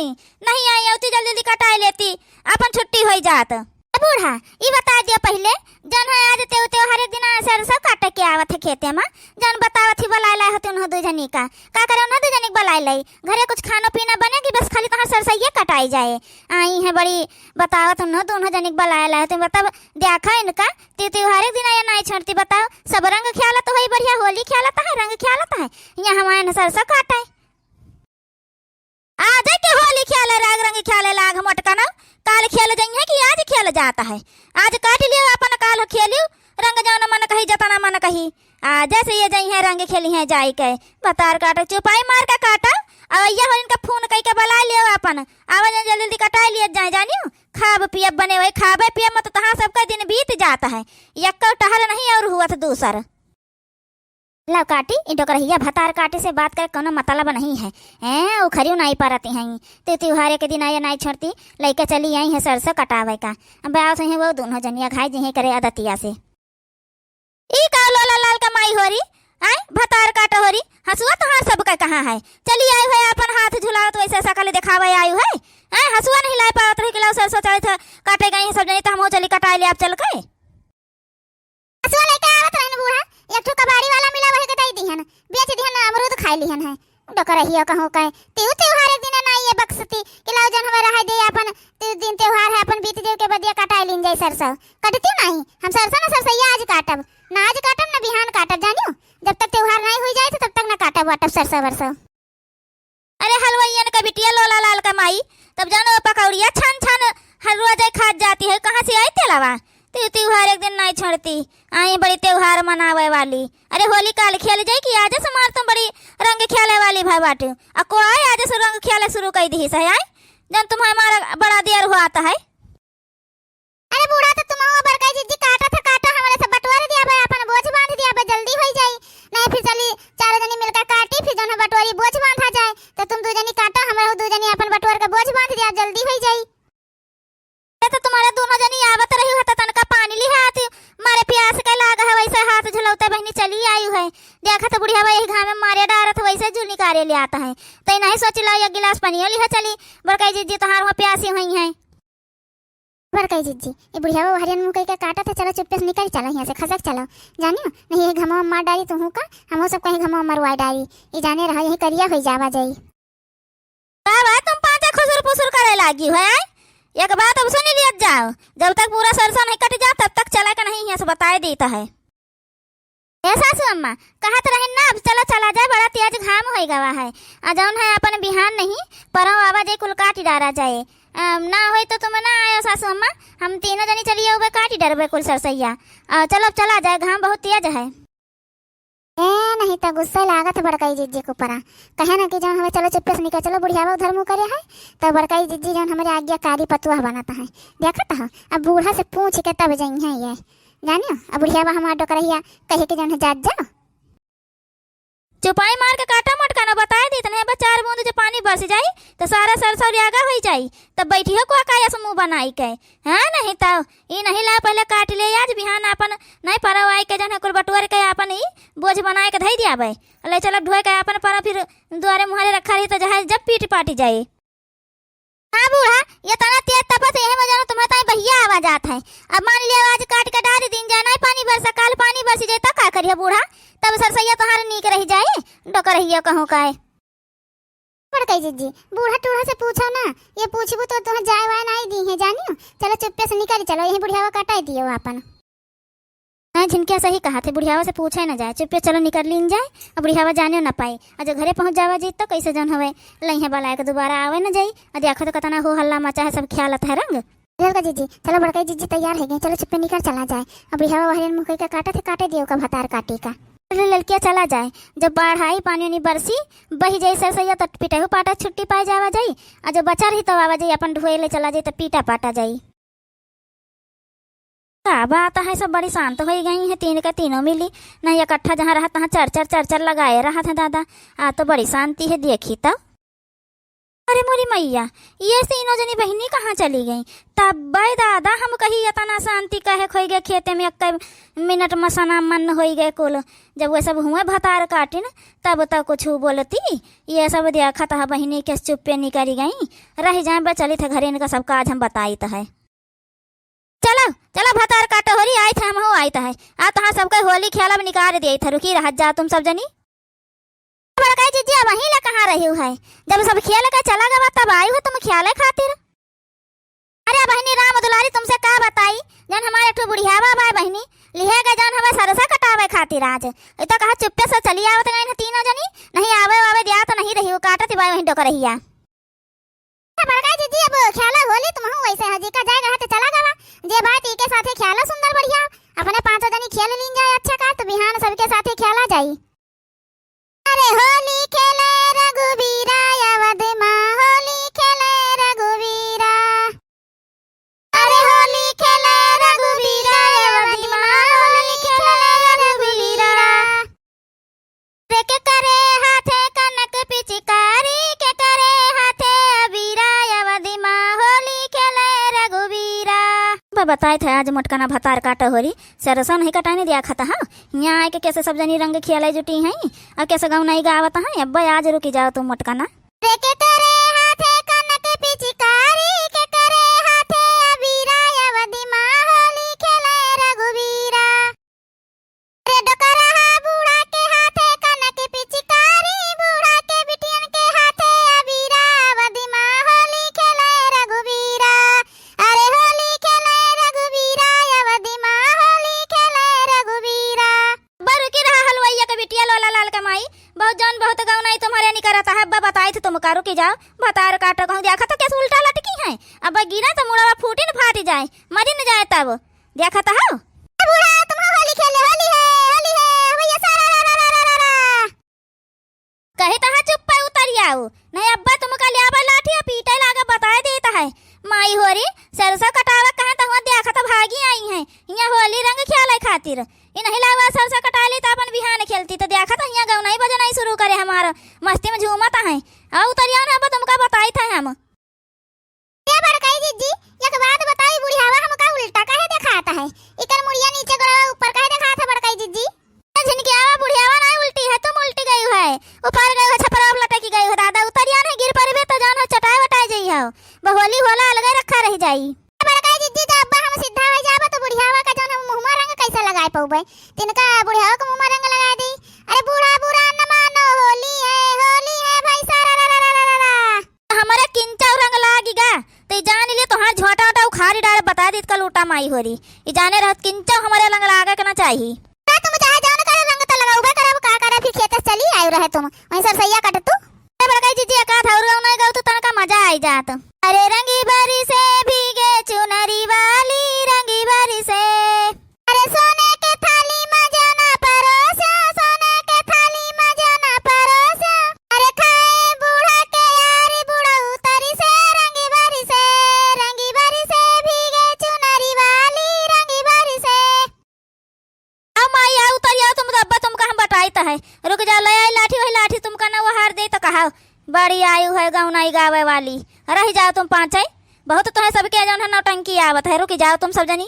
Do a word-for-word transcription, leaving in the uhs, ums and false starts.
नहीं आई होती, जल्दी जल्दी कटाई लेती, अपन छुट्टी होई जात। ए बूढ़ा, ई बताइ दियो पहिले, जौन है आज तेउ, तेउ हर एक दिन सरसों काटे के आवत है खेते मा, जौन बतावत ही बलाए लाए होती उन्हों दुइ जनी का, का करे उन्हों दुइ जनी के बलाए लाई, घरे कुछ खाना पीना बने कि बस खाली तोहार सरसइये कटाई जाए। आई है बड़ी बतावत उन्हों दुन्हों जनी के बलाए लाए होती, मतलब देखा इनका, तेउ, तेउ हर एक दिन आया नाई छोड़ती, बताओ, सब रंग खेलत होई बढ़िया, होली खेलत है, रंग खेलत है, यहाँ हमारे सरसों काटे। आज के होली खेले, राग रंग खेले लाग मोटकन, काल खेल जइहे कि आज खेल जात है? आज काटि लियो अपन, काल खेलियो रंग जौन मन कही, जतना मन कही। आज से ये जइहे रंग खेलिहे जाई के। भतार काटो, चुपाई मार के काटो। अब अइया हो इनका फोन कई के बलाइ लियो अपन, आवा जल्दी जल्दी कटाई लियो जाए, जानियो। खाब पियब बने वही, खाबे पियब मत, तहाँ सबका दिन बीत जात है, यक्को टहल नहीं और हुअत दूसर। लव काटी, ई डोकरहिया भतार काटी से बात करे कोनो मतलब नहीं है। हैं, उखरियो नाई परती हैं। तेउ तेउहारे के दिन आए नाई छोड़ती, लइके चली आई है सरसों कटावे का। अब आओ सही वो दुन्हों जनिया घाई जिहे करे आदतिया से। ई का लोला लाल का माई होरी, आय भतार काट होरी, हसुआ तोहार सबका कहाँ है? चली आयु है अपन हाथ झुलावत वैसे सकल देखावे आयु है। आय हसुआ नहीं लाए पावत रही कि लाओ सरसों चढ़त है, काटे गई सब जनी तो हमहू चली कटाए ले आप चल के। हसुआ लेके आवत रहन बूढ़ा, एक ठो कबाड़ी वाला मिला, वही के दई दिहन, बेच दिहन, अमरूद खाई लिहन है। डोकरहिया कहूँ कहे, तेउ तेउहार एक दिन ना ये बक्सती, कि लाओ जन हमें रहाई दे अपन, तेउ दिन तेउहार है, अपन बीत जाए के बदिया कटाई लीन जाए सरसों। कटती नहीं, हम सरसों ना सरसैया आज काटब, ना आज काटब ना बिहान काटब, जानियो, जब तक तेउहार नहीं हुई जाए तो तब तक ना काटब वाटब सरसों वरसों। अरे हलवाइयन का बिटिया लोला लाल का माई, तब जानो पकौड़िया छान छान हर रोज खात जाती है, कहाँ से आई तेलावा? तेउ तेउहार एक दिन नाई छोड़ती, आई बड़ी तेउहार मनावे वाली। अरे होली काल खेल जाई कि आज से मार तुम बड़ी रंग खेले वाली भा बाटू। आ को आए आज से रंग खेले शुरू कर दी है, आए जन तुम्हें हमारा बड़ा देर हुआ आता है। अरे बूढ़ा, तो तुम हुआ बड़काई जिज्जी काटा था, काटा, हमरे से बटोर दिया बे, अपन बोझ बांध दिया बे, जल्दी होई जाई। नहीं फिर चली चारों जनी मिलकर काटी, फिर जौन है बटोरी बोझ बांधा जाए। तो तुम दू जनी काटा, हमरे दू जनी अपन बटोर के बोझ बांध दिया, जल्दी होई जाई। ये तो तुम्हारे दोनों जनी आवत रही हो, तो तनका पानी लिहा आती, मारे प्यास के लाग है, वैसे हाथ झुलौते बहनी चली आई है। देखा तो बुढ़िया यही घाम में मारे डारत, वैसे झुल निकाले ले आता है। तो नहीं सोच ला, एक गिलास पानियो लिहा चली, बड़काई जिज्जी तोहार हुआ प्यासी हुई है। बड़काई जिज्जी, ये बुढ़िया वो हरियन मुँह कह के काटा था, चलो चुप्पे से निकल चलो यहाँ से, खसक चलो, जानियो, नहीं ये घमवा मार डारी तुहू का, हमहू सब कहीं घमवा मरवा डारी, ये जाने रहा, यही करिया होई जावा जाई। का बात तुम पाँचे खुसुर फुसुर करे लागी हो, आय? एक बात अब सुनी लियत जाओ, जब तक पूरा सरसों नहीं कट जाओ, तब तक चला के नहीं, यहाँ से बताए देता है। ए सासू अम्मा, कहत रहिन ना, अब चला, चला जाए, बड़ा तेज घाम होई गवा है। आ जौन है अपन बिहान नहीं, परव आवा जाए, कुल काटी डारा जाए। अम, ना होई तो तुम ना आयो सासू अम्मा, हम तीनों जनी चली आउबे, काटी डरबे कुल सरसैया। आ, चलो, अब चला जाए, घाम बहुत तेज है। ए, नहीं तो गुस्सा लागत है बड़काई जिज्जी के ऊपरा। कहे ना कि जौन हमें चलो चुप्पे से निकल चलो, बुढ़ियावा उधर मुँह करे है, तो बड़काई जिज्जी जौन हमारे आज्ञाकारी पतुआ बनत है। देखत हो, अब बूढ़ा से पूछ के तब जइहे ये। जानियो, अब बुढ़ियावा हमार डोकरहिया कहे के जौन है जात जाओ। चुपाई मार के काटा मोटका न बताए दी, तने बस चार बूंद जो पानी बरस जाई, तो सारा सरसों रियागा होई जाई। तब बैठी हो कुआ का ऐसे मुँह बनाई के। हाँ, नहीं तो ई नहीं ला, पहले काट ले आज, बिहान आपन नहीं परव आई के जौन है कुल बटोर के आपन ई बोझ बनाए के धई दिया बे। ले चलो ढोए के आपन परव, फिर दुआरे मुहारे रखा रही तो जहाँ जब पीट पाटी जाए। हाँ बूढ़ा, ये तना तेज तपत है, यही में जानो तुम्हारे ताई बहिया आवा जात है। अब मान लिया आज काट के डाल दिन जाए, नहीं पानी बरसा, काल पानी बरसी जाए, तो का करिए बूढ़ा? तब सरसैया तोहार नीक रही जाए, डोकरहिया कहूँ का है। बड़काई जिज्जी, बूढ़ा टूढ़ा से पूछो ना, ये पूछबू तो तुह जाए वाए नहीं दी है जानियो। चलो चुप्पे से निकल चलो, यही बुढ़ियावा कटाई दियो आपन। हाँ, झिनकिया सही कहा थे, बुढ़ियावा से पूछे न जाए, चुप्पे चलो निकल लीन जाए, अब बुढ़ियावा जाने न पाए। आ जो घरे पहुँच जावा जी तो कैसे जौन हवे, लइहे बलाए के दोबारा आवे न जाई। आ देखो तो कतना हो हल्ला मचा है, सब ख्यालत है रंग। ललका जिज्जी, चलो बड़काई जिज्जी तैयार है गई, चलो चुप्पे निकल चला जाए। अब बुढ़ियावा वहरियन मुँह कई के काटे थे, काटे दियो का भतार काटी का। चलो ललकिया चला जाए, जब बाढ़ आई पानी उनी बरसी, बही जाई सरसैया तो पिटहु पाटा छुट्टी पाए जावा जाई, आ जो बचा रही तो आवा जाई, अपन ढोए ले चला जाई तो पीटा पाटा जाई। का बात है, सब बड़ी शांत होई गई है, तीन के तीनों मिली, नहीं इकट्ठा जहाँ रहत तहाँ चर चर चर चर लगाए रहत है दादा। आ तो बड़ी शांति है, देखी तो। अरे मोरी मइया, ये तीनों जनी बहिनी कहाँ चली गईं? तब्बै दादा हम कही एतना शांति कहे खोई गए खेते में, एक्कै मिनट मसना मन होई गए कुल। जब वे सब हुए भतार काटिन, तब तउ कुछ बोलती, ये सब देखत ह बहिनी के चुप्पे निकरी गईं। रहि जाए बे, चलित ह घरे, इनका सब काज हम बताइत है। चलो, चलो भतार काटो होरी, आइत है, हमहू आइत है। आ तहाँ सबके होली खेलब निकार देइत है, रुकी रहत जा तुम सब जनी। बड़काई जिज्जी, अबहीं ले कहाँ रहिउ है? जब सब खेल के चला गवा तब आइउ है तुम खेले खातिर। अरे बहिनी राम दुलारी तुमसे का बताई, जौन हमारे एक ठो बुढ़ियावा बा बहिनी, लिहे गए जौन हमें सरसा कटावे खातिर आज। ई तो कहा चुप्पे से चली आवत गईन तीनों जनी, नहीं आवे आवे दिया तो नहीं रहिउ, काटत बा वहीं डोकरहिया। बड़का जिज्जी, अब खेला होली तुमहू वैसे है, जेका जाए कहा ते चला गवा, जे बात इके साथे खेला सुंदर बढ़िया, अपने पांचों जनी खेल लीन जाए अच्छा का, तो बिहान सबके साथे खेला जाई। अरे होली खेले रघुबीरा अवध माँ, होली खेले रघुबीरा। अरे होली खेले रघुबीरा अवध माँ, होली खेले रघुबीरा। रे के करे हाथे कनक पिचकारी, के करे हाथे अबीरा, अवधि माँ होली खेले रघुबीरा। बा बताइत है आज मोटकना भतार काटो होरी, सरसों नहीं कटाने दिया खाता, हाँ? हियाँ आए के कैसे सब जनी रंग खेले जुटी हैं, और कैसे गौनई गावत हैं, अब्बा आज रुकी जाओ तुम मोटकना। रे के करे हाथे कनक पिचकारी, के करे हाथे अबीरा, अवधि माँ होली खेले रघुबीरा। रे डोकरहा बूढ़ा के हाथे कनक पिचकारी, बूढ़ा के बिटियन के हाथे अबीरा, अवधि माँ होली खेले रघुबीरा। अरे होली खेले रघुबीरा, अवधि माँ होली खेले रघुबीरा। अब्बा रुकी रहा हलवैया के बिटिया लोला लाल के माई, बहुत जौन बहुत गौनई तुम्हारे नहीं करता है, अब्बा बताइत है तुमका, रुकी जाओ, भतार काटो कहूँ देखा तो कैसे उल्टा लटकी हैं, अब्बा गिरा तो मुड़वा फूटी न फाटी जाए, मरी न जाए तब। देखत हौ? ए बूढ़ा, तुम हो होली खेले, होली है, होली है, भैया सारा रा रा रा रा रा। कहे तहाँ चुप्पे उतरि आउ, नहीं अब्बा तुमका ल्याबे लाठी अउ पीटे लागे बताए देत है। माई होरी, सरसों कटावे कहे तहुआ देखत भागी आई हैं, हियाँ होली रंग खेले खातिर। ई नहीं लावा सरसों कटाली त अपन बिहान खेलती, त देखत हियाँ गौनई बजनई शुरू करे हमार, मस्ती में झूमत हैं। अउ उतरि आउ न अब्बा तुमका बताइत है हम। ए बड़कई जिज्जी, एक बात बताई, बुढ़ियावा हमका उल्टा काहे देखात है? इकर मुड़िया नीचे गोड़वा ऊपर काहे देखात है बड़कई जिज्जी? ए झिनकियावा, बुढ़ियावा नाहीं उल्टी है, तुम उल्टी गई है, ऊपर गई है, छपरा पर लटकी गई है। दादा उतरिया नहीं गिर परबे तो जान हो चटाए वटाए जई हो, बहोली होला अलगे रखा रह जाई। ए बड़कई जिज्जी, जब अब्बा हम सीधा हो जाबे तो बुढ़ियावा का जौन हम मुँह मा रंग कैसे लगाए पउबे? तिनका बुढ़ियावा का मुँह मा रंग लगाए दी। अरे बूढ़ा बुरा न मानो, होली है, होली है भाई सारा रा रा रा रा रा। हमरे किंचौ रंग लागी गा, त ई जान लियो तोहार झोंटा ओटा उखारी डारे, बता दीत का लोटा माई होरी। ई जाने रहत किंचौ हमरे रंग लागे के ना चाही। त तुम चाहे जौन करो रंग त लगाउबे करब, का करे फिर खेते से चली आयु रहे तुम, वहीं सरसैया कट तू। अरे बड़कई जिज्जी एकाध और गौनई गाउ तू तनका मजा आई जात। अरे रंगी बरी से भीगे चुनरी वाली, रंगी बरी से। अरे सोने के थाली मा जाना परोसा, सोने के थाली मा जाना परोसा। अरे खाए बूढ़ा के यार बूढ़ा उतरी से, रंगी बरी से, रंगी बरी से भीगे चुनरी वाली, रंगी बरी से। आओ माई, आओ उतरि आओ, तुम अब्बा तुमका हम बताइत है। रुक जाओ, ले आई लाठी, वही लाठी तुमका ना वो हार दे तो कहा बड़ी आयु है गौनई गावे वाली। रहि जाओ तुम पाँचै, बहुत तोहे सबके जौन है नौटंकी आवत है। रुकि जाओ तुम सब जनी।